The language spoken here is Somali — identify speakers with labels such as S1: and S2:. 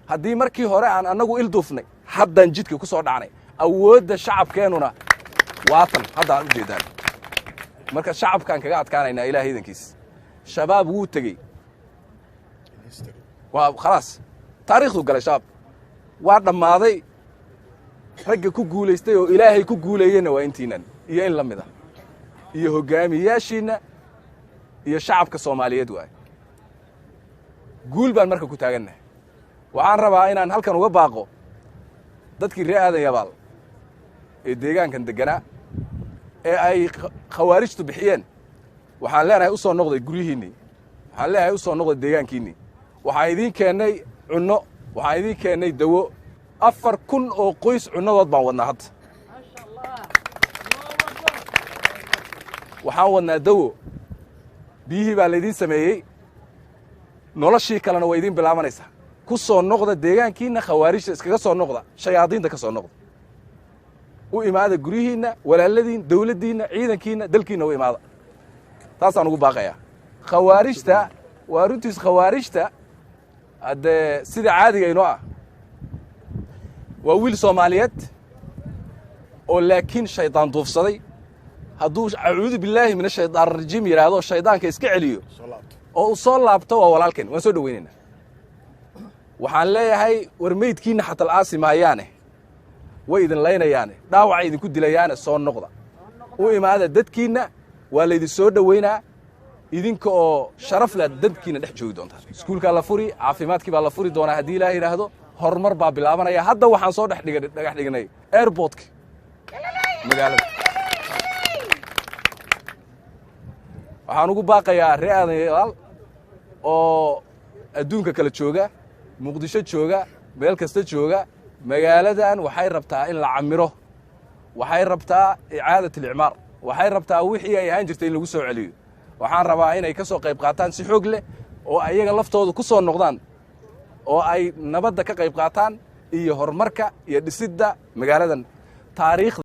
S1: Haddii markii hore aan annagu il duufnay, haddaan jidka ku soo dhacnay. Awoodda shacabkeennuna waatan haddaan u jeedaan. Marka shacabkaan kaga adkaanaynaa, Ilahay idankiis. Shabaab wuu tegey, waa khalaas, taariikhduu galay. Shabaab waa dhammaaday. Ragga ku guulaystay oo Ilaahay ku guuleeyeyna waa intiinan iyo in la mid ah iyo hoggaamiyaashiinna iyo shacabka Soomaaliyeed. Waay guul baan marka ku taagannahay. Waxaan rabaa inaan halkan uga baaqo dadkii reer Aadan Yabaal ee deegaankan degganaa ee ay khawaarijtu bixiyeen. Waxaan leenahay, u soo noqday guryihiinnii. Waxaan leenahay, u soo noqday deegaankiinnii. Waxaan idiin keennay cunno, waxaan idiin keennay dawo. 4000 oo qoys cunnadood baan wadnaa hadda. Waxaan wadnaa dawo, biyihii baa laydiin sameeyey, noloshii kalena way idiin bilaabanaysaa. Ku soo noqda deegaankiinna, khawaarijta iskaga soo noqda, shayaadiinta ka soo noqda. U imaada guryihiinna, walaaladiin, dawladdiinna, ciidankiinna, dalkiinna u imaada. Taasaan ugu baaqayaa. Khawaarijta waa runtiis, khawaarijta haddee sida caadiga inoo ah waa wiil Soomaaliyeed oo laakiin shaydaan duufsaday. Hadduu "acuudu billaahi min ashaytaan arajiim" yidhaahdo, shaydaanka iska celiyo oo uu soo laabto, waa walaalkeen, waan soo dhoweynaynaa. Waxaan leeyahay, war meydkiinna xatal aasi maayaane, way idin laynayaane, dhaawacay idinku dilayaane, soo noqda, u imaada dadkiinna. Waa laydin soo dhoweynaa. Idinka oo sharaf leh dadkiinna dhex joogi doontaan. Iskuulkaa la furi, caafimaadkii baa la furi doonaa haddii Ilaah yidhaahdo. Horumar baa bilaabanaya. Hadda waxaan soo dhex dhiga dhagax dhignay airportka magaalada. Waxaan ugu baaqayaa reer Aadan Yabaal oo adduunka kala jooga, Muqdisho jooga, meel kasta jooga, magaaladan waxay rabtaa in la camiro, waxay rabtaa icaadat alicmaar, waxay rabtaa wixii ay ahaan jirtay in lagu soo celiyo. Waxaan rabaa inay ka soo qayb qaataan si xoog leh oo ayaga laftooda ku soo noqdaan oo ay nabadda ka qayb qaataan iyo horumarka iyo dhisidda magaaladan taariikhda.